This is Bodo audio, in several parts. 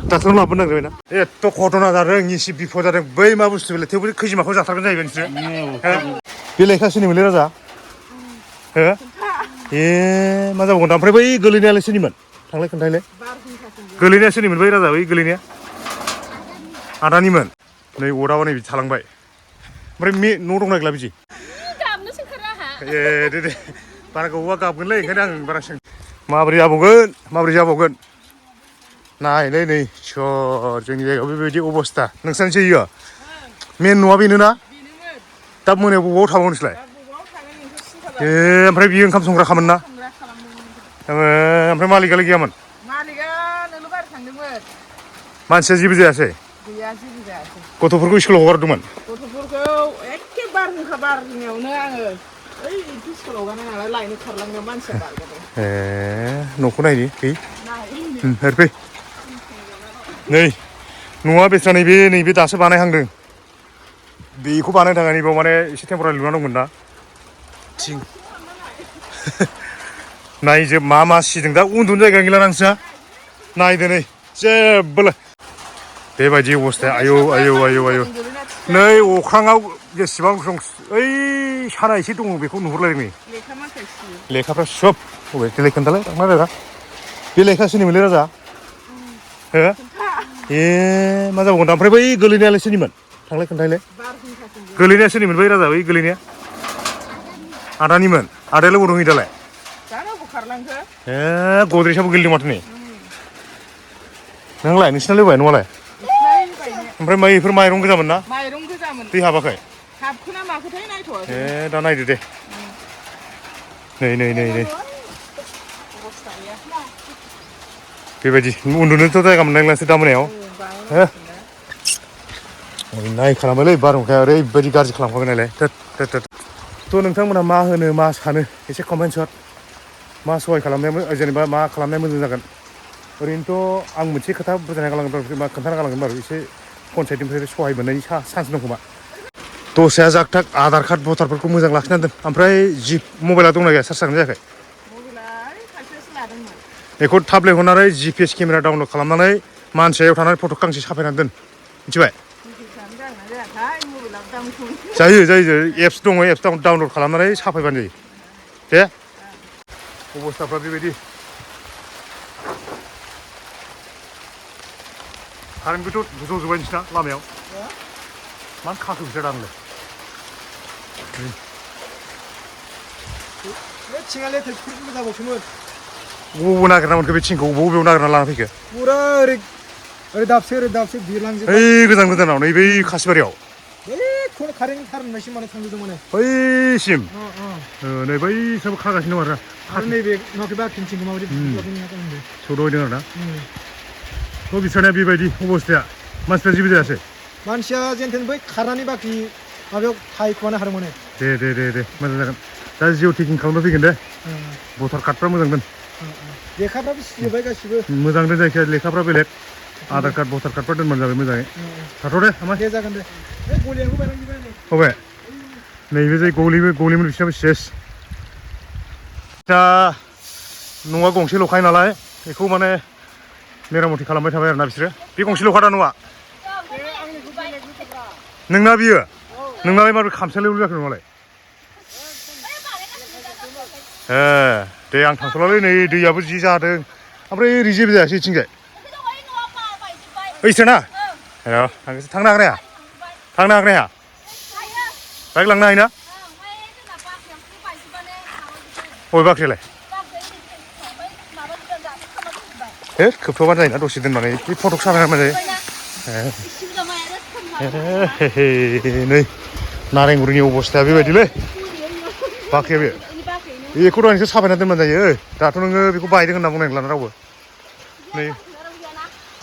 डाक्टर लाबोनांगौ बेना एथ' घटना जादों इसे बिफद जादों बै मा बुस्थु बेलाय थेवबो खैजिमाखौ जाथारगोन जाहैबाय नोंसोरो बे लेखा सोरनिमोनलै राजा हो ए मा जाबावगोन ओमफ्राय बै गोलैनायालाय सोरनिमोन थांलाय खोन्थायलाय गोलैनाया सोरनिमोन बै राजा बै गोलैनाया आदानिमोन नै अराबा नै बिदि थालांबाय ओमफ्राय न' दंना गैला बिदि ए दे बारा गोबावबा गाबगोनलै ओंखायनो आं बारा सों माबोरै जाबावगोन नायलै नै सर जोंनि जायगायाव बेबायदि अबस्था नोंस्रानिसो इयो मेन न'आ बेनोना दा मोनायाव बबाव थाबावो नोंसोरलाय ए ओमफ्राय बियो ओंखाम संग्राखामोन ना ओमफ्राय मालिकआलाय गैयामोन मानसिया जेबो जायासै गथ'फोरखौ स्कुलाव हगारदोंमोन गथ'फोरखौ एखे बारहुंखा बारनायावनो आङो ओइ स्कुलाव गाना नालाय लायनो खारलांनायाव मानसिया बारग'दों ए न'खौ नायनि फै फै नै न'आ बेस्रा नैबे दासो बानायहांदों बेखौ बानायनो थाखाय नैबाव माने एसे टेम्परारि लुना दंमोन ना थिं नायजोब मा सिदों दा उन्दुनो जायगा गैला नोंस्रा नायदो नै जेबोला बेबायदि अबस्थाया आयौ नै अख्राङाव जेसेबां दं ओइ साना एसे दङ बेखौ नुहुरलायदों नै लेखाफ्रा सब बबे देलाय खोन्थालाय थांना राजा बे लेखा सोरनिमोनलै राजा हो ए मा जाबावगोन दा ओमफ्राय बै गोलैनायालाय सोरनिमोन थांलाय खोन्थायलाय गोलैनाया सोरनिमोन बै राजा बै गोलैनाया आदानिमोन आदायालाय बबाव दंहैयो दालाय ए गद्रेसाबो गोलैदों माथो नै नोंलाय नोंसिना लोबाय न'आलाय ओमफ्राय बेफोर माइरं गोजामोन ना माइरं गोजामोन दै हाबाखै हाबखोना माखोथाय नायथ'वाखै ए दा नायदो दे नै बेबायदि उन्दुनोथ' जायगा मोननाय नंलासो दा मोनायाव नाय खालामबायलै बारहुंखाया ओरैबायदि गाज्रि खालामखाबाय नालाय थ' नोंथांमोनहा मा होनो मा सानो एसे कमेन्ट हर मा सहाय खालामनाया जेनेबा मा खालामनाया मोजां जागोन ओरैनोथ' आं मोनसे खोथा बुजायना गालांगोन खोन्थाना गालांगोन बारु एसे पन्सायतनिफ्राय सहाय मोननायनि चान्स दं खोमा दस्राया जाग थाग आधार कार्ड भटारफोरखौ मोजां लाखिना दोन ओमफ्राय मबाइला दंना गैया चार्ज जागोन जायाखै बेखौ थाब लेंहरनानै GPS केमेरा डाउनलड खालामनानै मानसियाव थानानै फट' गांसे साफायनानै दोन मिथिबाय जायो एप्स दङ एप्स डाउनलड खालामनानै साफायबानो जायो दे अबस्थाफ्रा बेबायदि कारेन्टबोथ' गोजौजोब्बाय नोंसिना लामायाव मानो खाखो बिसोर दानलाय थिङालाय मोजां जाबावसोमोन बबाव नागिरना मोनखो बे थिंखौ बबेयाव नागिरना लाना फैखो पुरा ओरै दाबसे बिरलांजोब ओइ गोजानाव नै बै खासिबारियाव कारेन्ट थार होननायसिम माने थांजोबदों माने बैसिम नै बैसिम खागासिनो दं आरो नैबे माबा फिनसिंखौ माबायदि सौदावहैदों आरो ना थ' बिसोरना बेबायदि अबस्थाया मानसिफ्रा जेबो जायासै मानसिया जेनथेन बै खारनानै बाखि माबायाव थाहैखुमानो हादों माने दे मोजां जागोन दा जिअ टेकिं खालामना फैगोन दे भटार कार्डफ्रा मोजां दोन लेखाफ्राबो सिजोब्बाय गासिबो मोजां दोन जायखिया लेखाफ्रा बेलेग आधार कार्ड भटार कार्डफ्रा दोनबानो जाबाय मोजाङै थाथ' दे हामा दे जागोन दे गलियाबो बायलांजोब्बाय बबे नैबे जाय गलिमोन बिसोरनाबो सेस दा न'आ गंसे ल'खायो नालाय बेखौ माने मेरामति खालामबाय थाबाय आरोना बिसोरो बे गंसे ल'खादा न'आ नोंना बियो नोंनालाय माबोरै खामसालियाव जाखो नङालाय दे आं थांथ'लालै नै दैयाबो जि जादों ओमफ्राय ओरै जेबो जायासै इथिंजाय ओइसोना थांनो हागोन हाया बाइक लांनो हायोना बबे बाख्रियालाय खोबथ'बानो जायोना दसे दोननानै बे फट'खौ साफायनानै जायो नै नारेंगुरिनि अबस्थाया बेबायदिलै बाख्रिया बेखौ दहाय नोंसोर साफायना दोनबानो जायो दाथ' नोङो बेखौ बायदों होनना बुंनाय नंला रावबो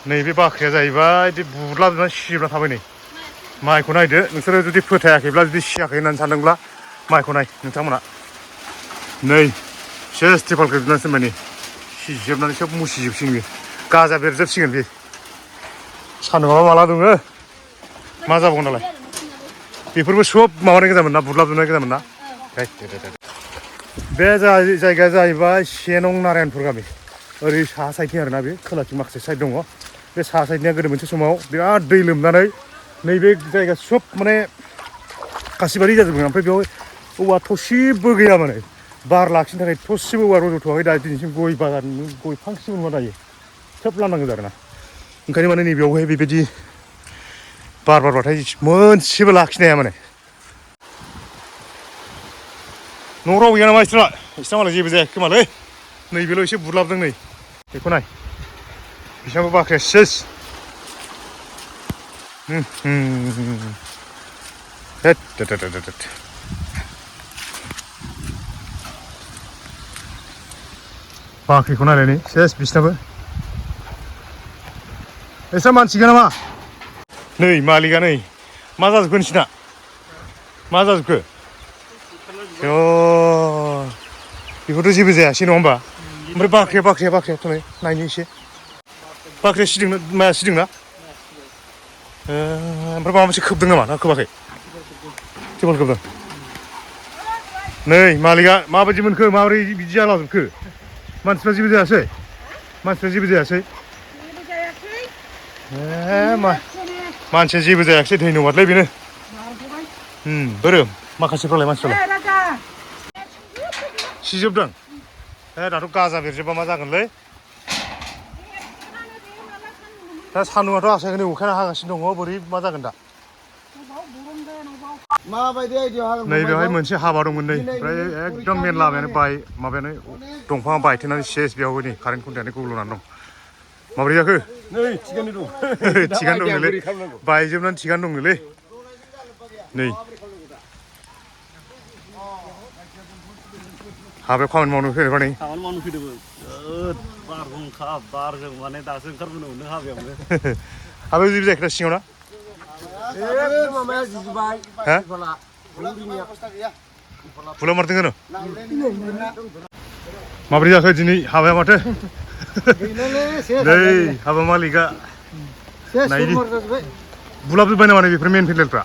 नैबे बाख्रिया जाहैबाय बे बुदलाजोबनानै सिजोबना थाबाय नै माइखौ नायदो नोंसोरो जुदि फोथायाखैब्ला जुदि सियाखै होननानै सानदोंब्ला माइखौ नाय नोंथांमोना नै सेस टिपाल खोबजोबनानैसो दोनबाय नै सिजोबनानै सोब मुसिजोबसिगोन बे गाजा बेरजोबसिगोन बे सान्दुंआबा माला दुङो मा जाबावगोन दालाय बेफोरबो सब माबानाय गोजामोन ना बुदलाजोबनाय गोजामोन ना बे जायगाया जाहैबाय सेनं नारायणपुर गामि ओरै साहा साइडथिं आरोना बे खोलाथिं माखासे साइड दङ बे साहा साइडनिया गोदो मोनसे समाव बिराद दै लोमनानै नैबे जायगा सब माने गासिबारि जाजोबदों ओमफ्राय बेयाव औवा थसेबो गैया माने बार लाखिनो थाखाय थसेबो औवा रज'थ'वाखै दा दिनैसिम गय बागान गय फांसेबो नुवा दायो सोब लांनांगौ आरोना ओंखायनो माने नैबेयावहाय बेबायदि बार बारबाथाय मोनसेबो लाखिनो हाया माने न'आव रावबो गैया नामा इसोरा मालाय जेबो जायाखै खोमालै नैबेल' एसे बुरलाबदों नै बेखौ नाय बिसांबो बाख्रिया सेस बाख्रिखौ नायलाय नै सेस बिसिनाबो एसा मानसि गैया नामा नै मालिकआ नै मा जाजोबखो नोंसिना मा जाजोबखो बेखौथ' जेबो जायासै नङा होमबा ओमफ्राय बाख्रिया थलाय नायनो एसे बाख्रिया सिदोंना माया सिदोंना ओमफ्राय माबा मोनसे खोबदों नामा ना खोबाखै टेबोल खोबदों नै मालिकआ माबायदि मोनखो माबोरै बिदि जालाजोबखो मानसिफ्रा जेबो जायासै मानसिया जेबो जायाखिसै धैन्यबादलै बेनो बोरो माखासेफ्रालाय मानसिफ्रालाय सिजोबदों दाथ' गाजा बेरजोबबा मा जागोनलै दा सान्दुंआथ' आसाखौनो अखायानो हागासिनो दङ बोरै मा जागोन दा माबायदि आइडिया हागोन नै बेवहाय मोनसे हाबा दंमोन नै ओमफ्राय एकदम मेन लामायानो माबायानो दंफाङा बायथेनानै सेस बेयावबो नै कारेन्ट खुन्थायानो गब्ल'नानै दं माबोरै जाखो नै थिगानो दं थिगानो दंनोलै बायजोबनानै थिगानो दंनोलै नै हाबायाव खामानि मावनो फैनायफ्रा नै खामानि मावनो फैदोंमोन बारहुंखा बारजों माने दासो ओंखारबोनो मोनदों हाबायावनो हाबायाव जेबो जायाखै दा सिङाव ना माबाया जिजोबाय फुला मारदों होनो माबोरै जाखो दिनै हाबाया माथो नै हाबा मालिकआ नायनि बुलाबजोब्बाय नामा नै बेफोर मेन पेन्डेलफ्रा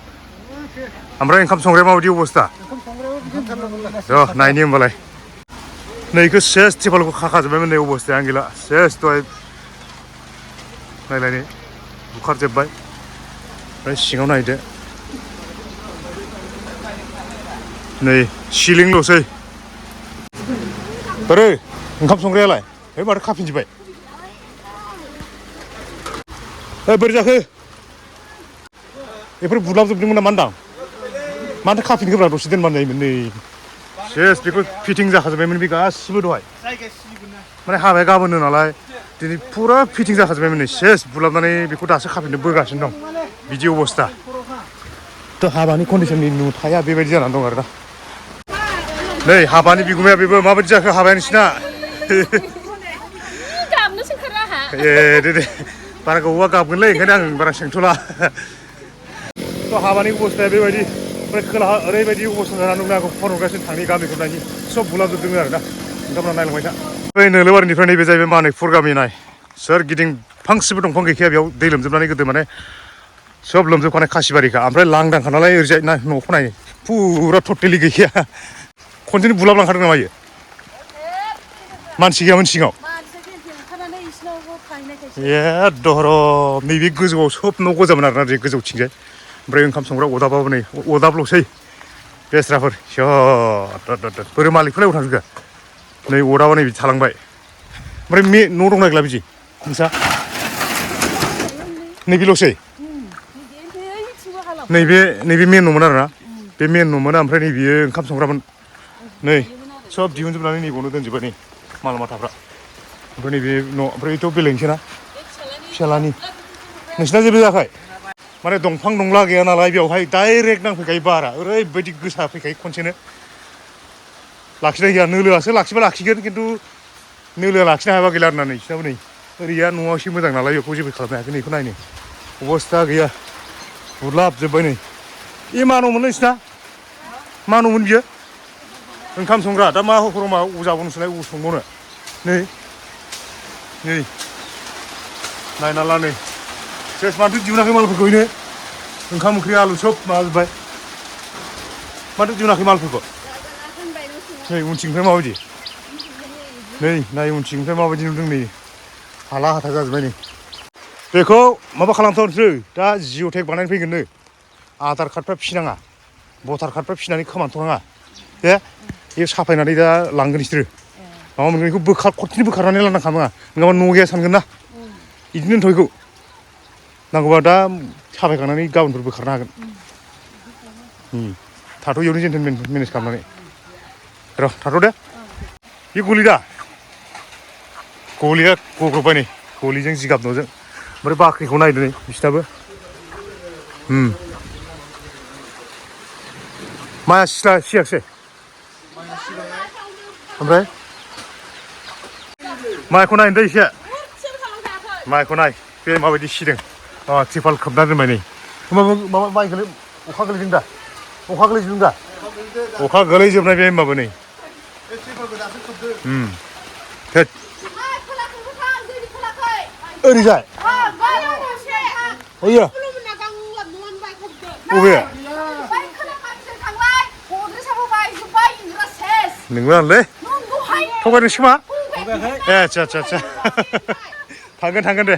ओमफ्राय ओंखाम संग्राया माबायदि अबस्था र' नायनि होमबालाय नैखौ सेस टेबोलखौ खाखाजोब्बायमोन नै अबस्थायानो गैला सेस दहाय नायलाय नै बुखारजोब्बाय ओमफ्राय सिङाव नायदो नै सिलिंल'सै बोरो ओंखाम संग्रायालाय है माथो खाफिनजोब्बाय बोरै जाखो बेफोर बुलाबजोबदोंमोन नामा होनदां माथो खाफिनखोब्रा दसे दोनबानो जायोमोन नै सेस बेखौ फिटिं जाखाजोब्बायमोन बे गासिबो दहाय माने हाबाया गाबोननो नालाय दिनै फुरा फिटिं जाखाजोब्बायमोन नै सेस बुलाबनानै बेखौ दासो खाफिननो बोगासिनो दं बिदि अबस्था थ' हाबानि कन्डिसननि नुथाया बेबायदि जानानै दं आरो दा नै हाबानि बिगुमाया बेबो माबायदि जाखो हाबाया नोंसिना गाबनोसो ओंखारो आंहा दे बारा गोबावबा गाबगोनलै ओंखायनो आं बारा सोंथ'ला थ' हाबानि अबस्थाया बेबायदि ओमफ्राय खोलाहा ओरैबायदि अबस्था जानानै दं आंखौ फन हरगासिनो थांनि गामिखौ नायनि सब बुलाबजोबदों आरो ना नोंथांमोना नायलांबाय था बै नोलोबारिनिफ्राय नैबे जाहैबाय मानिकपुर गामि नाय सोरगिदिं फांसेबो दंफां गैखाया बेयाव दै लोमजोबनानै गोदो माने सब लोमजोबखानाय खासिबारिखा ओमफ्राय लांदांखा नालाय ओरैजाय ना न'खौ नाय फुरा टटेलि गैखाया खनसेनो बुलाबलांखादों नामा इयो मानसि गैयामोन सिङाव दहर नैबे गोजौआव सब न' गोजामोन आरोना ओरै गोजौथिंजाय ओमफ्राय ओंखाम संग्रा अदाबाबो नै अदाबल'सै बेस्राफोर बोरो मालिकफोर अबाव थांजोबखो नै अदाबा नै बिदि थालांबाय ओमफ्राय न' दंना गैला बिदि नोंसा नैबेल'सै नैबे मेन न'मोन आरोना बे मेन न'मोन ओमफ्राय नै बियो ओंखाम संग्रामोन नै सब दिहुनजोबनानै नैबावनो दोनजोब्बाय नै माल माथाफ्रा ओमफ्राय नैबे न' ओमफ्रायथ' बेलेगसै ना फिसालानि नोंसिना जेबो जायाखै माने दंफां दंला गैया नालाय बेवहाय डाइरेक्ट नांफैखायो बारा ओरैबायदि गोसा फैखायो खनसेनो लाखिनाय गैया नोलोआसो लाखिबा लाखिगोन खिन्थु नोलोआ लाखिनो हायाबा गैला आरोना नै बिसिनाबो नै ओरैया न'आ एसे मोजां नालाय बेखौ जेबो खालामनो हायाखै नैखौ नायनो अबस्था गैया बुलाबजोब्बाय नै मा न'मोन नोंसिना मा न'मोन बियो ओंखाम संग्रा दा मा हराव मा जाबावनोसैलाय अबाव संबावनो नै नायना ला नै सेस माथो दिहुनाखै मालफोरखौ बेनो ओंखाम ओंख्रि आलु सब माबाजोब्बाय माथो दिहुनाखै मालफोरखौ नै उनथिंनिफ्राय माबायदि नै नाय उनथिंनिफ्राय माबायदि नुदों नै हाला हाथा जाजोब्बाय नै बेखौ माबा खालामथारनोसै दा जिअ टेग बानायनो फैगोननो आधार कार्डफ्रा फिनाङा भटार कार्डफ्रा फिनानै खोमानोथ'नाङा दे बे साफायनानै दा लांगोन बिसोरो माबा मोनगोन बेखौ खनसेनो बोखारनानै लांनो खालामा नङाबा न' गैया सानगोन ना बिदिनो दोनथ' बेखौ नांगौबा दा साफायखांनानै गाबोनफोर बोखारनो हागोन थाथ' इयावनो जेनथेन मेनेज खालामनानै र' थाथ' दे बे गलि दा गलिया गग्रबबाय नै गलिजों जिगाब न'जों ओमफ्राय बाख्रिखौ नायदो नै बिसिनाबो माया सियाखिसै ओमफ्राय माइखौ नायनो दै एसे माइखौ नाय बे माबायदि सिदों त्रिपाल खोबना दोनबाय नै होमबाबो माबा माइ अखा गोलैदों दा अखा गोलैजोबदों दा अखा गोलैजोबनाय बे होमबाबो नै थोद ओरैजाय अयो अबे नोंगौनालै थगायदोंसो खोमा ए आदसा थांगोन दे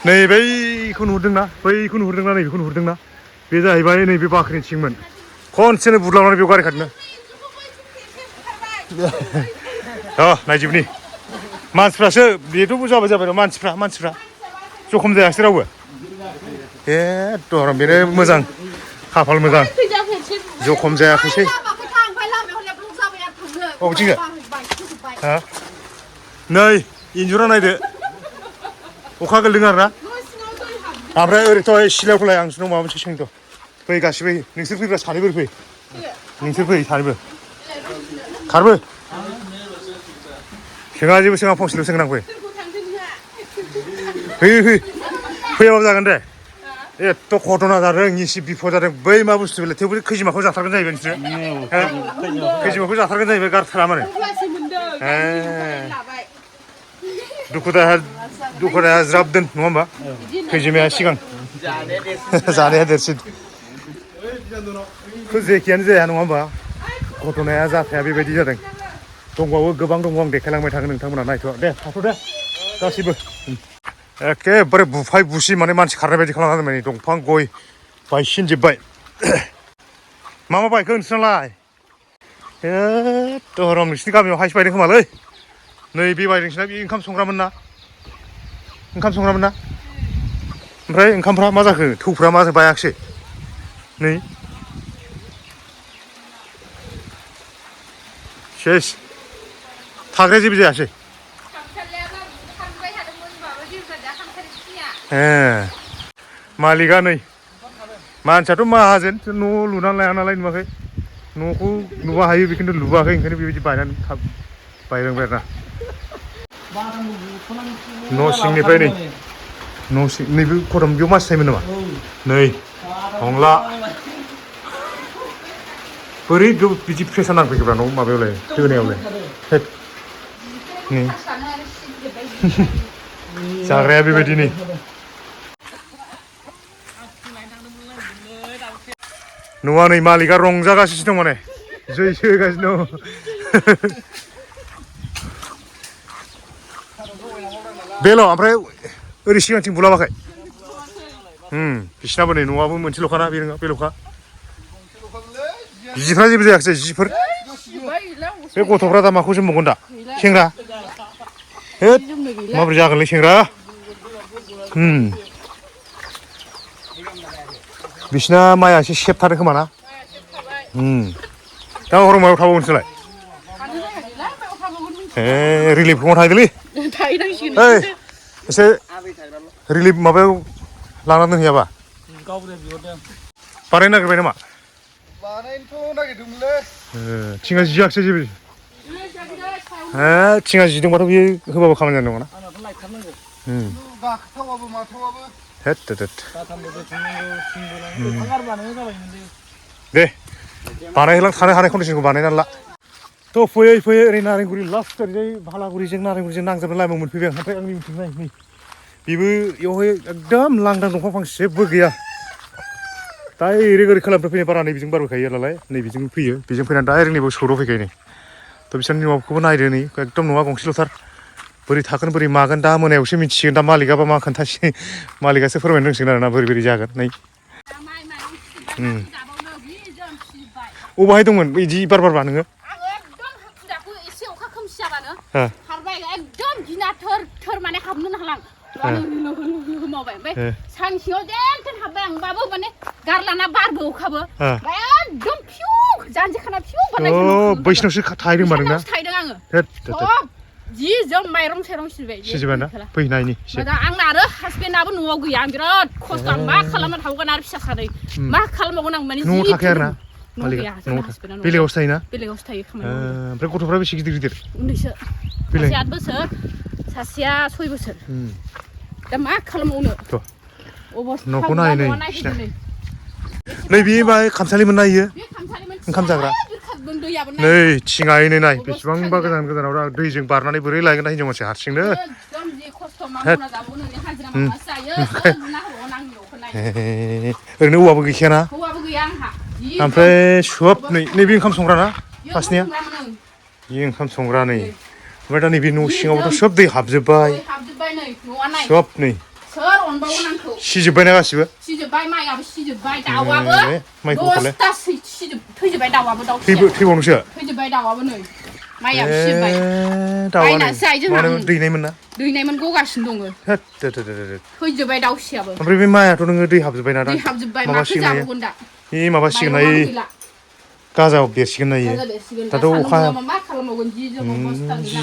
नै बैखौ नुहुरदोंना नैबेखौ नुहुरदोंना बे जाहैबाय नैबे बाख्रिनि थिंमोन खनसेनो बुरलांनानै बेयाव गारि खारनो नायजोबनि मानसिफ्रासो बेथ' जाबाय र' मानसिफ्रा जखम जायासै रावबो एकदम बेनो मोजां खाफाल मोजां जखम जायाखैसै अबेथिंजाय नै इन्जुरा नायदो अखा गोलैदों आरोना ओमफ्राय ओरैथ' सिलायावखौलाय आं नोंनाव माबा मोनसे सोंथ' फै गासिबो नोंसोर फैग्रा सानैबो फै नोंसोर फै सानैबो खारबो सोङा जेबो सोङा फंसेल' सोंनां फैयाबाबो जागोन दे एथ' घटना जादों इसे बिपद जादों बै मा बुस्थु बेलाय थेवबो खैजिमाखौ जाथारगोन जाहैबाय नोंसोरो खैजिमाखौ जाथारगोन जाहैबाय गारथारा मानो दुखु दाहा ज्राब दोन नङा होमबा खैजिमाया सिगां जानाया देरसिन जेखियानो जाया नङा होमबा घटनाया जाथाया बेबायदि जादों दंबावो गोबां दङ आं देखायलांबाय थागोन नोंथांमोना नायथ' दे थाथ' दे गासिबो एखेबारे बुफाय बुसि माने मानसि खारनाय बायदि खालामना दोनबाय नै दंफां गय बायसिनजोब्बाय मा बायखो नोंसोरनालाय दहरम नोंसिनि गामियाव हाइस बायदों खोमालै नै बे बायदों नोंसिना बे ओंखाम संग्रामोन ना ओमफ्राय ओंखामफ्रा मा जाखो थौफ्रा मा बायाखिसै नै सेस थाग्राया जेबो जायासै मालिकआ नै मानसियाथ' माहाजोन न' लुनानै लाया नालाय नुवाखै न'खौ नुवा हायो बे खिन्थु लुवाखै ओंखायनो बेबायदि बायनानै बायलांबाय आरोना न' सिंनिफ्राय नै न' सिं नैबे खथम बेयाव मानसि थायोमोन नामा नै हंला बोरै बिदि प्रेसार नांफैखोब्रा न' माबायावलाय होनायावलाय नै जाग्राया बेबायदि नै न'आ नै मालिकआ रंजागासिनो दं माने जैसो होगासिनो दं बेल' ओमफ्राय ओरै सिगांथिं बुलाबाखै बिसिनाबो नै न'आबो मोनसेल'खाना बे नङा बेल'खा जिफ्रा जेबो जायाखिसै जिफोर बे गथ'फ्रा दा माखौ जोमबावगोन दा सेंग्रा माबोरै जागोनलै सेंग्रा बिसिना माइआ एसे सेबथारो खोमा ना दा हराव मायाव थाबावो नोंसोरलाय रिलिफखौ थाहैदोलै एसे रिलिफ माबायाव लानानै दोनहैयाबा बानायनो नागिरबाय नामा बानायनोथ' नागिरदोंमोनलै थिङा जियाखिसै जेबो थिङा जिदोंबाथ' बियो होबाबो खामानि जानाय नङाना गाखोथावाबो माथावाबो दे बानायहोलां थानो हानाय कन्डिसनखौ बानायनानै ला थ' फैयै ओरै नारेंगुरि लास्ट ओरैजाय भालागुरिजों नारेंगुरिजों नांजाबनाय लामायाव मोनफैबाय आं ओमफ्राय आंनि उनथिं नाय नै बेबो बेवहाय एकदम लांदां दंफां फांसे जेबो गैया डाइरेक्ट ओरै खोलानिफ्राय फैनाय बारा नै बिजों बारबोखायो नालाय नै बिजों फैयो बेजों फैनानै डाइरेक्ट नैबे सौदाव फैखायो नै थ' बिसोरनि न'खौबो नायदो नै एकदम न'आ गंसेल'थार बोरै थागोन बोरै मागोन दा मोनायावसो मिथिसिगोन दा मालिकआबा मा खोन्थासिगोन मालिकआसो फोरमायनो रोंसिगोन आरोना बोरै बोरै जागोन नै अबाहाय दंमोन बिदि बारबा नोङो आङो एकदम हाखु दाखु एसे अखा खोमसि जाबानो खारबाय एकदम गिना थोर माने हाबनो हालां मावबाय ओमफ्राय सानसेयाव जेन हाबबाय आं बाबो माने गारलाना बारबो अखाबो एकदम फिउ जानजि खाना फिउ बानायदों बैसिनावसो थाहैदों होनबा नोंना थाहैदों आङो सब जि जों माइरं साइरं सिबाय सिजोबबाय ना फैनायनि आंना आरो हासबेन्डआबो न'आव गैया आं बिराद खस्थ' आं मा खालामना थावगोन आरो फिसा सानै मा खालामबावगोन आं माने न'आव थाखाया आरोना बेलेगावसो थायोना बेलेगावसो थायो खामानि ओमफ्राय गथ'फ्रा बेसे गिदिर गिदिर उन्दैसो सासेया 8 बोसोर सासेया 6 बोसोर दा मा खालामबावनो न'खौ नायै नै बे मा खामसालिमोन ना इयो ओंखाम जाग्रा नै थिङायैनो नाय बेसेबांबा गोजानाव दैजों बारनानै बोरै लायगोन ना हिनजाव मानसि हारसिंनो ओरैनो औवाबो गैखायाना ओमफ्राय सब नैबे ओंखाम संग्रा ना फार्स्टनिया बे ओंखाम संग्रा नै ओमफ्राय दा नैबे न' सिङावथ' सब दै हाबजोब्बाय सब नै सोर अनबावगोन आंखौ सिजोब्बायना गासिबो सिजोब्बाय माइआबो सिजोब्बाय दाउआबो दसथा थैजोब्बाय दाउआबो दाउ थैबावनोसो थैजोब्बाय दाउआबो नै माइआबो सिजोब्बाय दाउआनो दैनायमोन ना दैनायमोन गगासिनो दङ थैजोब्बाय दाउ फिसायाबो ओमफ्राय बे माइआथ' नोङो दै हाबजोब्बाय ना दै हाबजोब्बाय माथो जाबावगोन दा बे माबासिगोन ना गाजाव बेरसिगोन ना इयो दाथ' अखा मा खालामबावगोन जि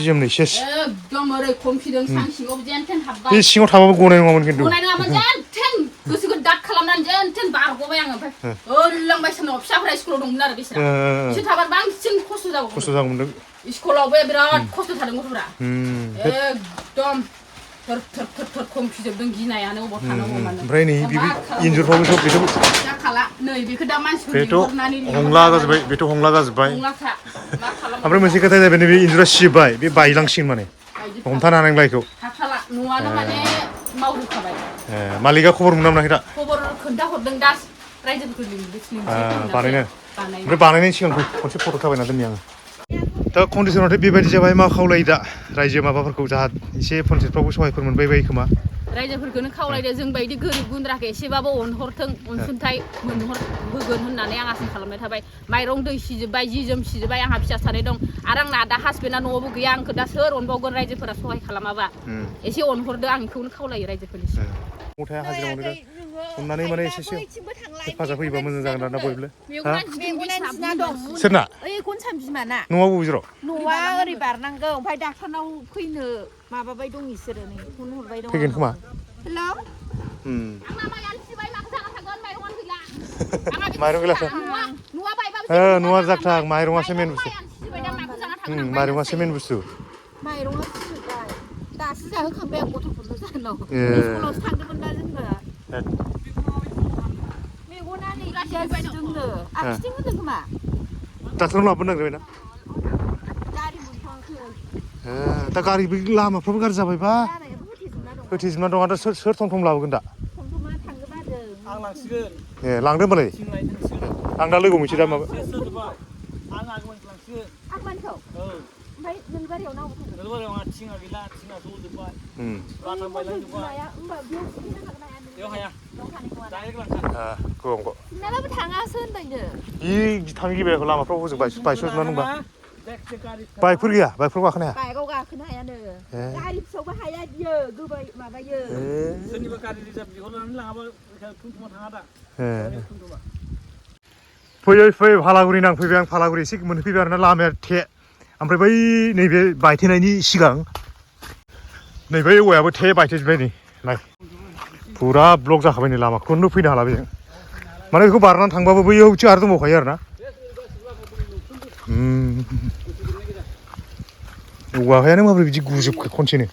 जोमनै सेस एकदम ओरै खमफिदों सां सिङाव जेनथेन हाबबाय बे सिङाव थाबाबो गनाय नङामोन खिन्थु गनाय नङामोन जेनथेन गोसोखौ दाद खालामनानै जेनथेन बारग'बाय आङो ओमफ्राय ओरैलांबाय सानाव फिसाफोरा स्कुलाव दंमोन आरो बिसोर थाबा बांसिन खस्थ' जागौमोन स्कुलावबो बिराद खस्थ' थादों गथ'फ्रा एकदम थोर खमफिजोबदों गिनायानो अबाव थानांगौ ओमफ्राय नै इन्जुरफ्रावबो सब बेथ' जाखाला नै बेखौ दा मानसिफोर बेथ' हंला जाजोब्बाय ओमफ्राय मोनसे खोथाया जाहैबाय नैबे इन्जुरा सिजोब्बाय बे बायलांसिगोन माने हमथानो हानाय नंला बेखौ हाखाला न'आनो माने मावजोबखाबाय मालिकआ खबर मोनना मोनाखै दा खबर खोन्थाहरदों दा रायजोफोरखौ बानायनो ओमफ्राय बानायनायनि सिगां खनसे फट' थाबायना दोननि आङो दा कन्डिसनावथ' बेबायदि जाबाय मा खावलायो दा रायजो माबाफोरखौ जाहा एसे पन्सायतफ्रावबो सहायफोर मोनबाय बायो खोमा रायजोफोरखौनो खावलायदो जों बायदि गोरिब गुन्द्राखौ एसेबाबो अनहरथों अनसुंथाइ होगोन होननानै आं आसा खालामनाय थाबाय माइरं दै सिजोब्बाय जि जोम सिजोब्बाय आंहा फिसा सानै दं आरो आंना दा हासबेन्डआ न'आवबो गैया आंखौ दा सोर अनबावगोन रायजोफोरा सहाय खालामाबा एसे अनहरदो आं बेखौनो खावलायो रायजोफोरनिसिम मथाया हाजिरा मोनो दा अननानै माने एसे हेफाजाब होयोबा मोजां जागोन आरोना बयबो सोरना न'आव बबे जेराव न'आ ओरै बारनांगौ ओमफ्राय डाक्टारनाव फैनो माबाबाय दं इसोरो नै फन हरबाय दं फैगोन खोमा हेलौ माइरं गैलाथ' न'आ जाथां माइरङासो मेन बुस्थु माइरङासो मेन बुस्थु माइरङा फिसोबाय दासो जाहोखांबाय आं गथ'फोरनो जाहोनाव स्कुलावसो थांदोंमोन ना जोङो मेगना नै गासिबोनो आखिथिं होनदों खोमा डाक्टारनाव लाबोनो नागिरबायना गारि मोनथ'वाखै दा गारिबो लामाफ्राबो गाज्रि जाबायबा होथेजोबना दं आरो सोर थम थम लाबोगोन दा आं लांसिगोन लांदो होनबालाय आं दा लोगो मोनसै दा माबा आं आगोमानिखौ लांसिगोन आगोमानिखौ ओमफ्य नोलबारियाव नाव नोलबारियाव आंहा थिङा गैला थिङा जजोब्बाय बाथाम बायलांजोब्बाय बेयाव हाया डाइरेक्ट लांखा गंग' नोंनाबो थाङासो होनबायनो बि थांनो गिबायखौ लामाफ्राव होजों बायस'जोबना दंबा बाइकफोर गैया बाइकफ्राव गाखोनो हाया बाइकआव गाखोनो हायानो गारि फिसायावबो हाया बियो गोबाय माबायो सोरनिबा गारि रिजार्भ बिहरनानै लाङाबा थुमथुमा थाङा दा फैयै फालागुरि नांफैबाय आं फालागुरि एसे मोनफैबाय आरोना लामाया थे ओमफ्राय बै नैबे बायथेनायनि सिगां नैबे औवायाबो थे बायथेजोब्बाय नै नाय फुरा ब्लक जाखाबाय नै लामाखौनो फैनो हाला बेजों माने बेखौ बारनानै थांबाबो बैयावसो आरो दंबावखायो आरोना औवायानो माबोरै बिदि गुजोबखो खनसेनो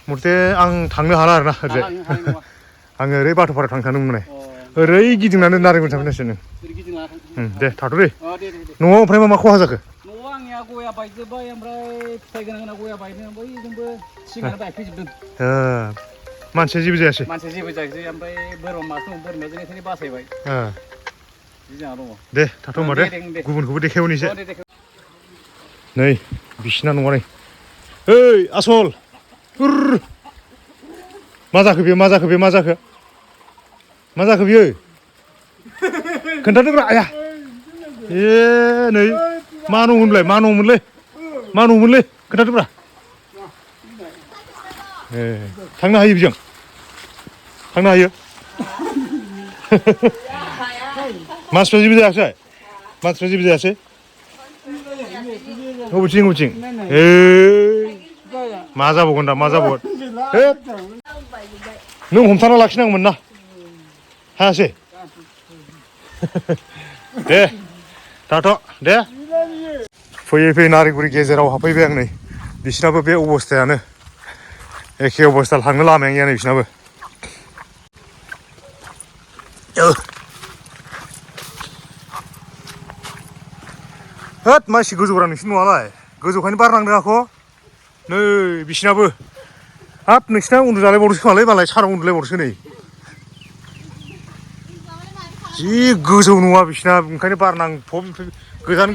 मथे आं थांनो हाला आरोना ओरैजाय आङो ओरै बाथ'पारायाव थांनो सानदोंमोन माने ओरै गिदिंनानै नारेंगुरि थांफिननांसिगोन दे थाथ' दे न'आव ओमफ्राय मा खहा जाखो न'आव आंनिया गया बायजोब्बाय ओमफ्राय फिथाइ गोनां गया बायदों बैजोंबो सिगांनो बायफैजोबदों मानसिया जेबो जायासै मानसिया जेबो जायासै ओमफ्राय बोरमा मासे दं बोरमाया जों एखायनो बासायबाय 지장 알아. दे थाथ' होमबा दे गुबुनखौबो देखायहरनि एसे नै बिसिना नङा नै ओइ आसल मा जाखो बेयो मा जाखो बे मा जाखो मा जाखो बियो खोन्थादोब्रा आया ए नै मा न'मोनलाय मा न'मोनलै मा न'मोनलै खोन्थादोब्रा ए थांनो हायो बिजों थांनो हायो मानसिफ्रा जेबो जायासै मानसिफ्रा जेबो जायासै बबेथिं बबेथिं ए मा जाबावगोन दा मा जाबावगोन नों हमथाना लाखिनांगौमोन ना हायासै दे थाथ' दे फैयै फैयै नारेंगुरि गेजेराव हाबफैबाय आं नै बिसिनाबो बे अबस्थायानो एखे अबस्था थांनो लामायानो गैया नै बिसिनाबो होद मानसि गोजौग्रा नोंसिनि न'आलाय गोजौखायनो बारनांदों आख' नै बिसिनाबो हाब नोंसिना उन्दुजालायबावदोंसो खोमालै मालाय सानाव उन्दुलायबावदोंसो नै जि गोजौ नङा बिसिना ओंखायनो बारनांफब गोजान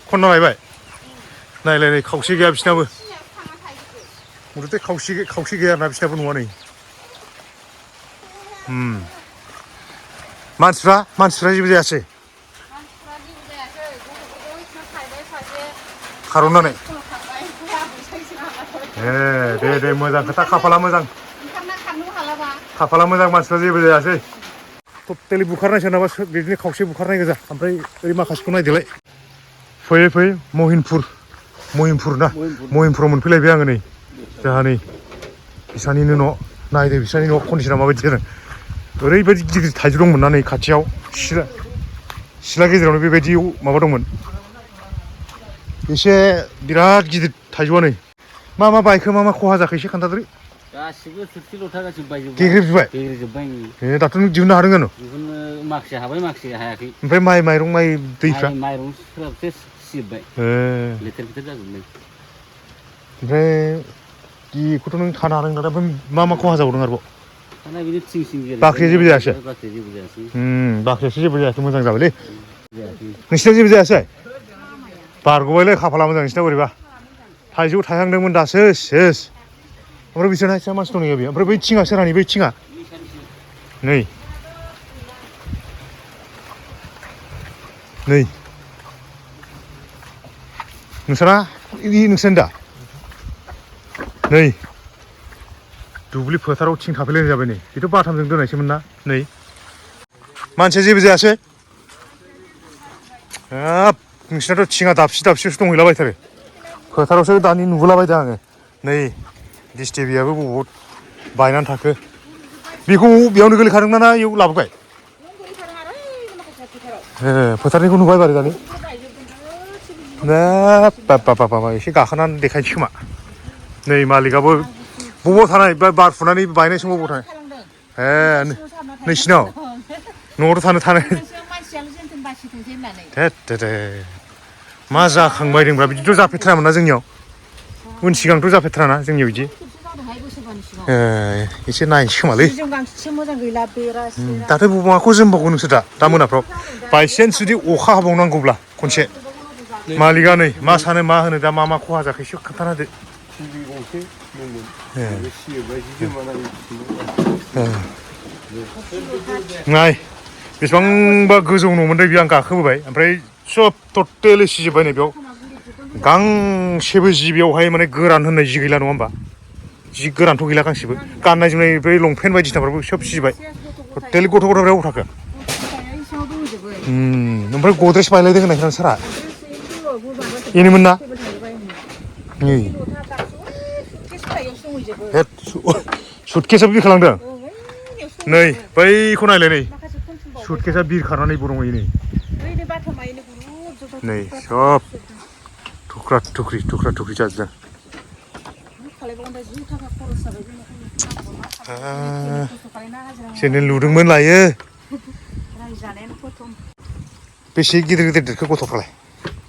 खनना लायबाय नायलाय नै खावसे गैया बिसिनाबो मथथे खावसे गैया आरोना बिसिनाबो नङा नै मानसिफ्रा जेबो जायासै खार'नानै ए दे मोजां खोथा खाफाला मोजां मानसिफ्रा जेबो जायासै टटेलि बुखारनायसो नामा बिदिनो खावसे बुखारनाय गोजा ओमफ्राय ओरै माखासेखौ नायदोलाय फैयै फैयै महिमपुर ना महिमपुराव मोनफैलायबाय आङो नै जोंहा नै बिसानिनो न' नायदो बिसानि न' कन्डिसना माबायदि जादों ओरैबायदि गिदिर थाइजौ दंमोन ना नै खाथियाव सिला गेजेरावनो बेबायदि माबा दंमोन एसे बिराद गिदिर थाइजौआ नै मा बायखो मा खहा जाखो एसे खोन्थादो गासिबो थोरसि लथा गासिबो बायजोब्बाय गेग्रेबजोब्बाय ए दाथ' नों दिहुननो हादों आनो दिहुननो माखासे हाबाय माखासे हायाखै ओमफ्राय माइरं दैफ्रा माइरंफोराबो सिजोब्बाय लेथेर फेथेर जाजोबबाय ओमफ्राय बेखौथ' नों थानो हादों नालाय ओमफ्राय मा खहा जाबावदों आरोबाव बाख्रिया जेबो जायासै बाख्रियासो जेबो जायासै मोजां जाबायलै नोंसिना जेबो जायासै बारग'बायलै खाफाला मोजां नोंसिना बोरैबा थाइजौ थायहांदोंमोन दासो सेस ओमफ्राय बिसोरना एसे मानसि दं बेयो ओमफ्राय बै थिङा सोरहानि बै थिङा नै नोंसोरना नोंसोरना दा नै दुब्लि फोथाराव थिं थाफैलायनाय जाबाय नै बेथ' बाथामजों दोननायसोमोन ना नै मानसिया जेबो जायासै हाब नोंसिनाथ' थिङा दाबसेसो दंहैलाबायथारो फोथारावसो दानि नुबोलाबायदों आङो नै दिस टिभियाबो बबाव बायनानै थाखो बेखौ बेयावनो गोलैखादोंना ना इयाव लाबोबाय फोथारनिखौ नुबाय बारै दानि बाबा एसे गाखोनानै देखायनोसै खोमा नै मालिकआबो बबाव थानाय बार फुनानै बायनाय समाव बबाव थानाय नोंसिनाव न'आवथ' थानाय मा जाखांबायदोंब्रा बिदिथ' जाफेरथारामोन ना जोंनियाव उन सिगांथ' जाफेरथाराना जोंनियाव बिदि एसे नायनोसै खोमालै दाथ' माखौ जोमबावगौ नोंसोर दा मोनाफ्राव बायसेन्स जुदि अखा हाबावनांगौब्ला खनसे मालिकआ नै मा सानो मा होनो दा मा खहा जाखो एसे खोन्थाना होदो नाय बेसेबांबा गोजौ न'मोनदै बेयो आं गाखोबोबाय ओमफ्राय सब टटेलि सिजोब्बाय नै बेयाव गांसेबो जि बेयावहाय माने गोरान होननाय जि गैला नङा होमबा जि गोरानथ' गैला गांसेबो गाननाय जोमनाय बै लंपेन्ट बायदिसिनाफ्राबो सब सिजोब्बाय टटेलि गथ'फ्रा अबाव थाखो ओमफ्राय गद्रेज बायलायदों होननाय खोनादों सारा बेनोमोन ना सुटकेसआबो बिरखालांदों नै बैखौ नायलाय नै सुटकेसा बिरखारनानै दंहैयो नै सब थुख्रा थुख्रि जाजोबदों सेन्देल लुदोंमोन लायो बेसे गिदिर देरखो गथ'फ्रालाय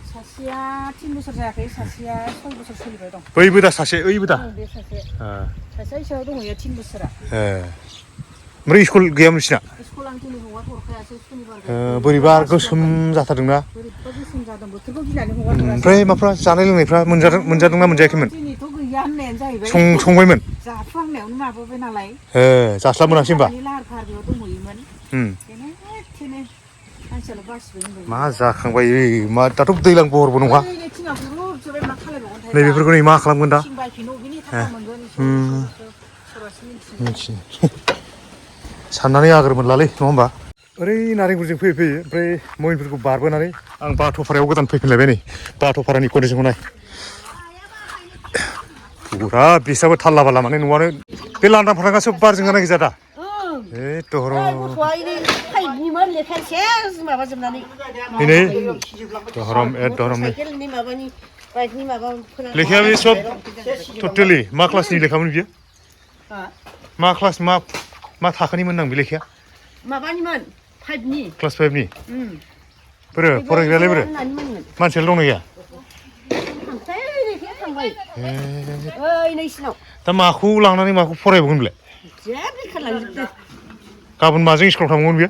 सासेया 3 बोसोर जायाखै सासेया 6 बोसोर सोलिबाय दं बैबो दा सासे ओइबो दा सासेया इसाव दंहैयो 3 बोसोरा ओमफ्राय स्कुल गैयामोन नोंसिना स्कुल आं दिनै हगार हरखायासै सुनिबार बोरैबा गोसोम जाथारदोंना बोरैबा गोसोम जादों बोथोरखौ गिनानै हगार ओमफ्राय माफ्रा जानाय लोंनायफ्रा मोनजादोंना मोनजायाखैमोन दिनैथ' गैया होननायानो जाहैबाय संबायमोन जाफुहांनायावनो माबाबाय नालाय जास्लाब मोनासै होमबा लाहार फाहार बेयाव दंहैयोमोन बेनो एखेनो मानसियाल' बासिबाय होनबाय मा जाखांबाय मा दाथ' दैज्लां बहरबो नङा ओइ थिङा गुरुबजोबाय मा खालायबावगोनथाय नैबेफोरखौ नै मा खालामगोन दा थिं बायफिनो अबेनि थाखा मोनगोन सोरबासो मिन्थियो मिथिनो साननानै आगोर मोनलालै नङा होमबा ओरै नारेंगुरजों फैयै फैयै ओमफ्राय मयनफोरखौ बारबोनानै आं बाथ'फारायाव गोदान फैफिनलायबाय नै बाथ'फारानि कन्डिसनखौ नाय फुरा बिसाबो थाल्ला बाला माने न'आनो बे लांदां फांदां गासैबो बारजों गानाय गोजा दा गथ'आ ओरै फाइभनिमोन लेखाया सेस माबाजोबनानै नै दहरम एकदहरम नै साइकेलनि माबानि बाइकनि माबा लेखाया बे सब टटेलि मा क्लासनि लेखामोन बियो मा क्लास मा थाखोनिमोन आं बे लेखाया माबानिमोन फाइभनि क्लास 5नि बोरो फरायग्रायालाय बोरो मानसियालाय दंना गैया थांबाय ओइ नैसिनाव दा माखौ लांनानै माखौ फरायबावगोन बेलाय जेबो लेखा लांजोबदो गाबोन माजों स्कुलाव थांबावगोन बियो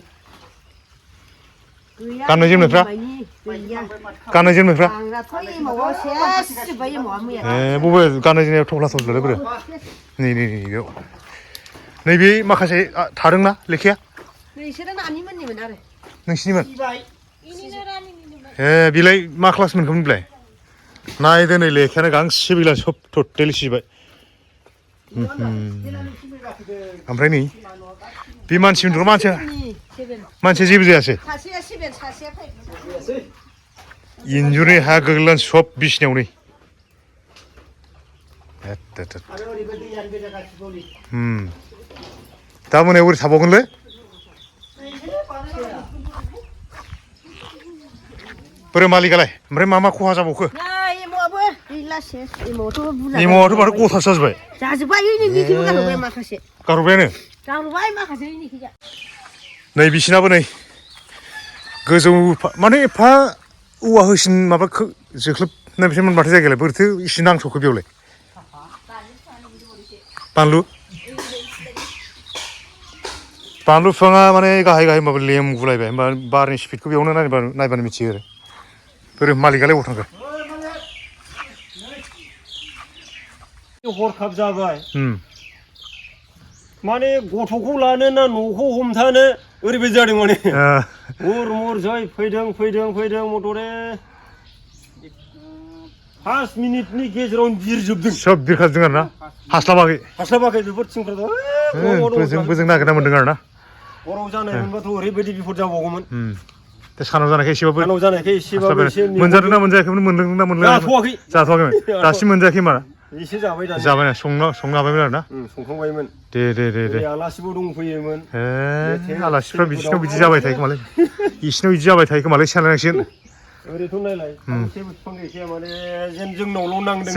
गैया गाननाय जोमनायफ्रा गैया गाननाय जोमनायफ्रा आंनाथ' एमावआव सेस जोब्बाय एमावआ मैया बबे गाननाय जोमनायाव थफ्ला थफ्लालाय बोरो नै बेयाव नैबे माखासे थादोंना लेखाया नोंसोरो नानिमोननिमोन आरो नोंसिनिमोन बेलाय मा क्लास मोनखोमोन बेलाय नायदो नै लेखायानो गांसे गैला सब टटेलि सिबाय ओमफ्राय नै बे मानसि उन्दुग्रा मानसिया जेबो जायासै सासेया 7 सासेया 5 इन्जुरनि हा गोग्लैनानै सब बिसिनायाव नै दा मोनायाव ओरै थाबावगोनलै बोरो मालिकालाय ओमफ्राय मा खहा जाबावखो एमावआबो गैला सेस एमावआथ' बुरजा एमावआथ' माथो गथासो जाजोबबाय जाजोब्बाय नोंनिखौबो गारबाय माखासे गारबायानो गारबाय माखासे नोंनिखैजा नै बिसिनाबो नै गोजौ माने एफा औवा होसिन माबा जोख्लोबनाय बिसोर मोनबाथाय जायगायालाय बोरैथो इसे नांस'खो बेयावलाय बानलु बिफाङा माने गाहाय होमबाबो लेमगुलायबाय होमबा बारनि स्पिडखौ बेयावनो नायबानो मिथियो आरो बोरो मालिकालाय बबाव थांखो हरखाब जाबाय माने गथ'खौ लानो ना न'खौ हमथानो ओरैबायदि जादों माने मुर जै फैदों मटरे 5 मिनिटनि गेजेरावनो बिरजोबदों सब बिरखाजों आरो ना हास्लाबाखै बेफोर थिंफ्राथ' बोजों नागिरना मोनदों आरो ना हराव जानाय मोनबाथ' ओरैबायदि बिपद जाबावगौमोन सानाव जानायखाय एसेबाबो एसे मोनजादोंना मोनजायाखैमोन मोनलोंदोंना मोनलोङाखै जाथ'वाखैमोन दासिम मोनजायाखै होमबा एसे जाबाय दा जाबायना संनो हाबायमोन आरो ना संखांबायमोन दे आलासिबो दंफैयोमोन आलासिफ्रा बिसिनाव बिदि जाबाय थायो खोमालै बिसिनाव बिदि जाबाय थायो खोमालै सानलायनांसिगोन ओरैथ' नायलाय फांसेबो बिफां गैखाया माने जेन जोंनावल' नांदों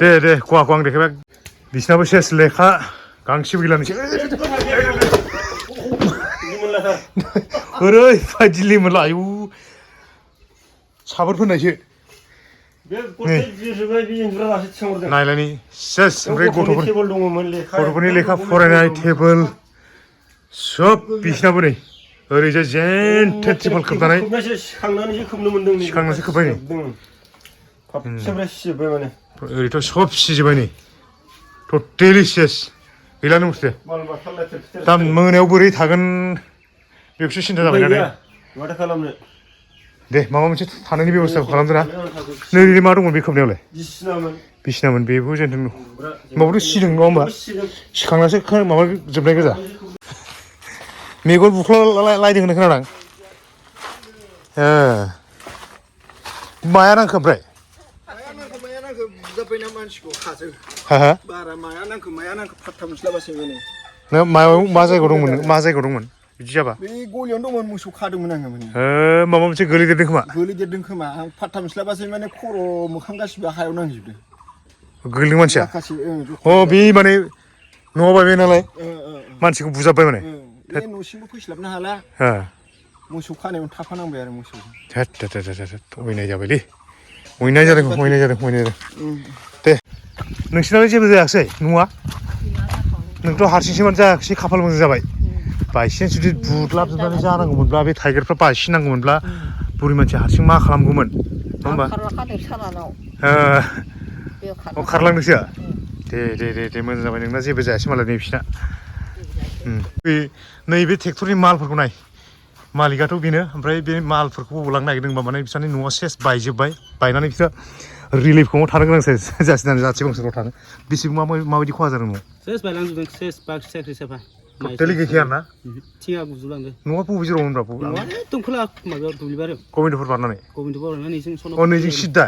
दे खहाखौ आं देखायबाय बिसिनाबो सेस लेखा गांसेबो गैला नोंसोर ओरैबायदि लिमोनला आयु साबोर फोननायसो नायलायनि सेस ओमफ्राय गथ'फोरनि लेखा फरायनाय टेबोल सब बिसिनाबो नै ओरैजाय जेन टेबोल खोबनानै सिखांनासो खोबबाय नै ओरैथ' सब सिजोब्बाय नै टटेलि सेस गैलानो बुस्थु दा मोनायाव बोरै थागोन बेखौसो सिन्था जाबाय नालाय माथो खालामनो दे माबा मोनसे थानायनि बेब'स्थाखौ खालामदो ना नै मा दंमोन बे खोबनायावलाय बिसिनामोन बेबो जेनथेन माबाथ' सिदों नङा होमबा सिखांनासो माबा जोबनाय गोजा मेगन बुख्लायलायदों होननाय खोनादों माया नांखो ओमफ्राय बुजाब्बायना मानसिखौ हाजों बारा माया नांखो फात्ता मोनस्लाबासै माने मायाव मा जायगायाव दंमोन बिदि जाबा बे गलियावनो दंमोन मोसौ खादोंमोन आङो माने माबा मोनसे गोलैदेरदों खोमा आं फात्ता मोनस्लाबासै माने खर' मोखां गासिबो हायाव नांजोबदों गोलैदों मानसिया बे माने न'आव बायबाय नालाय मानसिखौ बुजाब्बाय माने बे न'सिमबो फैस्लाबनो हाला मोसौ खानायावनो थाफानांबाय आरो मोसौ अयनाय जाबायलै अयनाय जादों दे नोंसिनालाय जेबो जायाखिसै न'आ नोंथ' हारसिंसोमोन जायाखिसै खाफाल मोजां जाबाय बायसेन्स जुदि बुद्लाबजोबनानै जानांगौमोनब्ला बे टाइगारफ्रा बायसिनांगौमोनब्ला बुरि मानसि हारसिं मा खालामगौमोन नङा होमबा खारलाखादों सानानाव खारलांदोंसो दे मोजां जाबाय नोंना जेबो जायासै मालाय नै बिसिना बे नैबे ट्रेक्टरनि मालफोरखौ नाय मालिकआथ' बेनो ओमफ्राय बे मालफोरखौ बबाव लांनो नागिरदों होनबा माने बिसोरनि न'आ सेस बायजोब्बाय बायनानै बिसोर रिलिफ केम्पआव थानो गोनां जासिनानै जाथि बंस'राव थानो बेसेबां माबायदि खहा जादों न'आव सेस बायलांजोबदों सेस बाख्रि साख्रि साफा टटेलि गैखाया आरोना थिङा गुजोबलांदों न'आ बबे जेराव मोनब्रा एकदम खोला माबायाव दुब्लिबारियाव गबिन्दपुर बारनानै गबिन्द बारनानै नैजों सनाव नैजों सिद्दा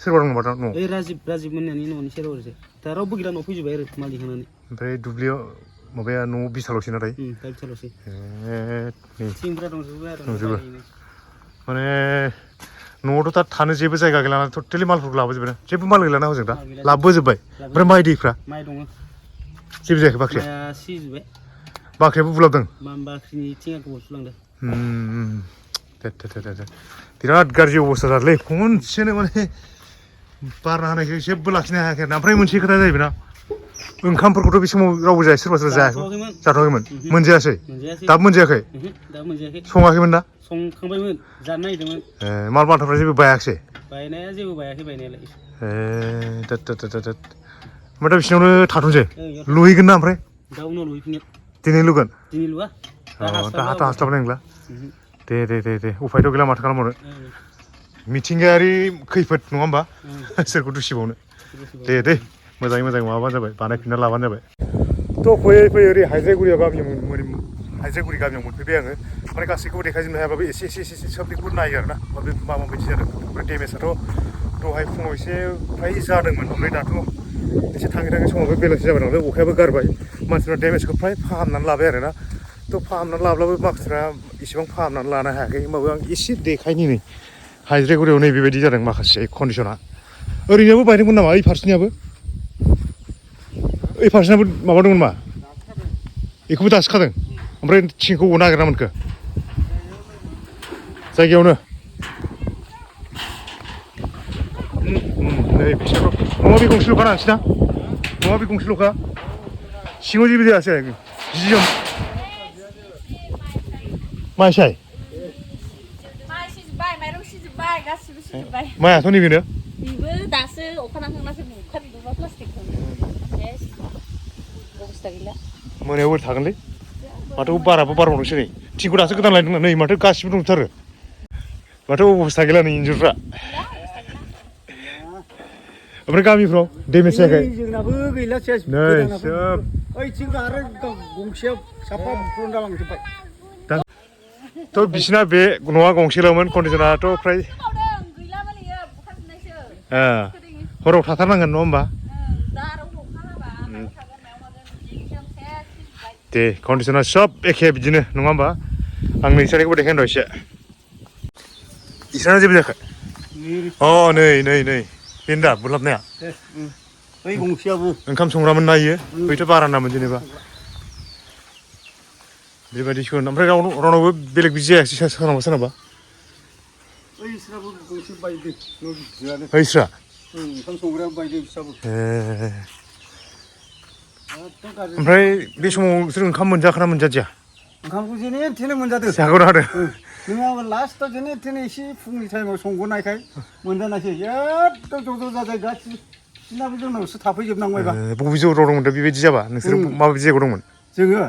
सोरबा दं होनबा न' ओइ राजिब मोननानि न'नि सेराव ओरैजाय दा रावबो गैला न'आव फैजोब्बाय आरो मालिक होनानै ओमफ्राय दुब्लियाव माबाया न'आव बिसाल'सै नाथाय दा बिसाल'सै नै थिंफ्रा दंजोबो आरो दंजोबो माने न'आवथ' दा थानो जेबो जायगा गैला ना टटेलि मालफोरखौ लाबोजोबबाय ना जेबो माल गैलाना हजों दा लाबोजोब्बाय ओमफ्राय माइ दैफ्रा माइ दङ जेबो जायाखै बाख्रिया माइआ सिजोब्बाय बाख्रियाबो बुलाबदों बाख्रिनि थिङा गोबाव सुलांदों बिराद गाज्रि अबस्था जादोंलै खनसेनो माने बारना होनायखौ जेबो लाखिनो हायाखै आरोना ओमफ्राय मोनसे खोथा जाहैबाय ना ओंखामफोरखौथ' बे समाव रावबो जाया सोरबा जायाखै जाथ'वाखैमोन मोनजायासै दाबो मोनजायाखै दाबो मोनजायाखै सङाखैमोन ना संखांबायमोन जानो नागिरदोंमोन माल माथाफ्रा जेबो बायाखिसै बायनाया जेबो बायाखै बायनायालाय ओमफ्राय दा बिसिनावनो थाथ'नोसै लुहैगोन ना ओमफ्राय दा उनाव लुहैफिनगोन दिनै लुगोन दिनै लुआ दा हास्लाबनाय नंला दे उफायथ' गैला माथो खालामबावनो मिथिंगायारि खैफोद नङा होमबा सोरखौ दुसिबावनो दे मोजाङै माबाबानो जाबाय बानायफिनना लाबानो जाबाय थ' फैयै ओरै हाइज्राइगुरि गामियाव मोनफैबाय आङो माने गासैखौबो देखायजोबनो हायाबाबो एसे सोबनिखौबो नायो आरोना माबायदि जादों ओमफ्राय डेमेजआथ' दहाय फुङाव एसे फ्राय जादोंमोन ओमफ्राय दाथ' एसे थाङै समावबो बेलासि जाबाय नालाय अखायाबो गारबाय मानसिफ्रा डेमेजखौ फ्राय फाहामनानै लाबाय आरोना थ' फाहामनानै लाब्लाबो माखासेफ्रा इसेबां फाहामनानै लानो हायाखै होमबाबो आं एसे देखायनि नै हाइज्राइगुरियाव नै बेबायदि जादों माखासे कन्डिसना ओरैनोबो बायदोंमोन नामा ओइ फारसेनियाबो माबा दंमोन मा बेखौबो दासखादों ओमफ्राय थिंखौ नागिरना मोनखो जायगायावनो नै बिसोर न'आ बे गंसेल'खा नोंसिना न'आ बे गंसेल'खा सिङाव जेबो जायासै जि जोम माइसाय माइरं सिजोब्बाय गासिबो सिजोब्बाय माइआथ' नैबेनो बेबो दासो अखा नांखांनासो बुखारजोबोबा प्लास्टिकखौ अबस्था गैला मोनायाव बोरै थागोनलै माथो बाराबो बारबावदोंसो नै थिंखौ दासो गोदान लायदों नै माथो गासिबो दंथारो माथो अबस्था गैला नै इन्जुरफ्रा ओमफ्राय गामिफ्राव डेमेज जायाखै जोंनाबो गैला सेस नै सोब ओइथिं आरो गंसेयाव साफा बुख्रुन जालांजोब्बाय थ' बिसिना बे न'आ गंसेल'मोन कन्डिसनाथ' फ्राय हराव थाथारनांगोन नङा होमबा दे कन्डिसना सब एखे बिदिनो नङा होमबा आं नोंसोरनिखौबो देखायनो र' एसे इसोरना जेबो जायाखै नै बेनो दा बुलाबनाया बै गंसेयाबो ओंखाम संग्रामोन ना इयो बैथ' बारान्दामोन जेनेबा बेबायदिसो ओमफ्राय रावनावबो बेलेग बिदि जायाखिसै सोरनावबा ओइस्राबो गंसे बायदों न' गिदिरानो ओइस्रा ओंखाम संग्राया बायदों बिस्राबो ओमफ्राय बे समाव नोंसोर ओंखाम मोनजाखोना मोनजादिया ओंखामखौ जेने थेने मोनजादों जागोन आरो नोङाबा लास्टआव जेने थेने एसे फुंनि टाइमाव संग'नायखाय मोनजानायसै एकदम ज' जाजाय गासिबो बिसिनाबो जोंनावसो थाफैजोबनांबायबा बबे जगाव दंमोन दा बेबायदि जाबा नोंसोर माबायदि जायगायाव दंमोन जोङो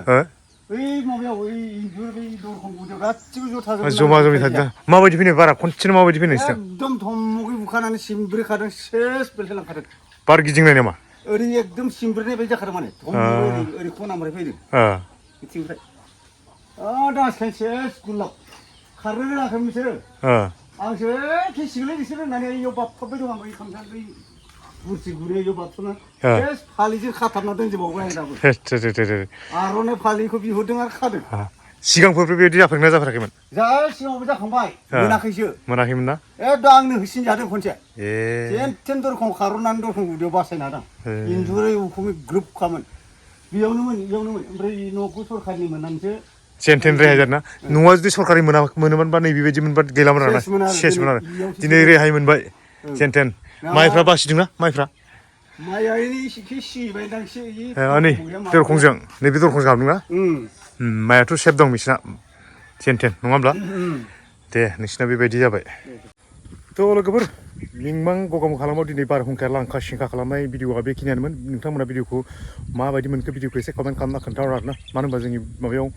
बै माबायाव बै इन्जुर बै दरखं गुदियाव गासिबो ज' थाजोबनाय जमा थादों माबायदि फैनाय बारा खनसेनो माबायदि फैनाय नोंसोर एकदम धमकै बुखानानै सिमब्रेखादों सेस बेलथायलांखादों बार गिदिंनाय नामा ओरै एकदम सिमब्रेनाय बायदि जाखादों माने ओरै खनानिफ्राय फैदों बिथिंनिफ्राय दासखाय सेस गुलाब खारनो रोङाखै बिसोरो आंसो थैसिगोनलै बिसोर होननानै इयाव बाबथाबबाय दं आं बै खामसां बै गुरसि गुरै इयाव बाबथाबना सेस फालिजों खाथाबना दोनजोबावबाय आं दाबो आर'नाइ फालिखौ बिहरदों आरो खादों सिगांफोर बेबायदि जाफेरगोना जाफेराखैमोन सिगाङावबो जाखांबाय मोनाखैमोन ना एकदम आंनो होसिनजादों खनसे जेन दरखं खार'नानै दरखं गुदियाव बासायना हादों इन्जुरै उखुमै ग्रोबखामोन बेयावनोमोन ओमफ्राय न'खौ सरखारनि मोननानैसो जेनथेन रेहाय जादों ना न'आ जुदि सरकारि मोनोमोनबा नै बेबायदि मोनबा गैलामोन आरोना सेसमोन आरो दिनै रेहाय मोनबाय जेनथेन माइफ्रा बासिदोंना माइफ्रा माइया एसे सिबाय दांसो नै दरखंजों नैबे दरखंजों हाबदोंना माइयाथ' सेफ दं बिसिना जेन थेन नङा होमब्ला दे नोंसिना बेबायदि जाबाय थ' लोगोफोर मिंमां गगामु खालामाव दिनै बारहुंखाया लांखा सिंखा खालामनाय भिडिअआ बेखिनियानोमोन नोंथांमोना भिडिअखौ माबायदि मोनखो भिडिअखौ एसे कमेन्ट खालामना खोन्थाहर आरोना मानो होनबा जोंनि माबायाव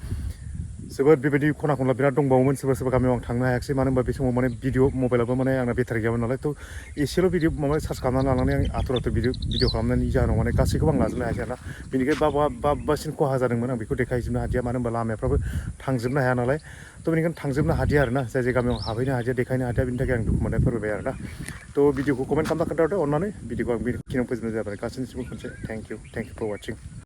जोबोद बेबायदि खना खनला बिराद दंबावोमोन सोरबा सोरबा गामियाव आं थांनो हायाखिसै मानो होनबा बे समाव माने भिडिअ मबाइलाबो माने आंना बेटारि गैयामोन नालाय थ' एसेल' भिडिअ माबा सार्च खालामनानै लानानै आं आथुर आथुर भिडिअ खालामनायनि जाहोनाव माने गासैखौबो आं लाजोबनो हायासै आरोना बेनिखायनो बासिन खहा जादोंमोन आं बेखौ देखायजोबनो हादिया मानो होनबा लामाफ्राबो थांजोबनो हाया नालाय थ' बेनिखायनो थांजोबनो हादिया आरोना जाय जाय गामियाव हाबहैनो हादिया देखायनो हादिया बेनि थाखाय आं दुखु मोननाय फोरमायबाय आरोना थ' भिडिअखौ कमेन्ट खालामना खोन्थाहरदो अननानै भिडिअखौ आं बेखिनियाव फोजोबनाय जाबाय गासैनिसिमबो खनसे थेंक इउ फर वाचिं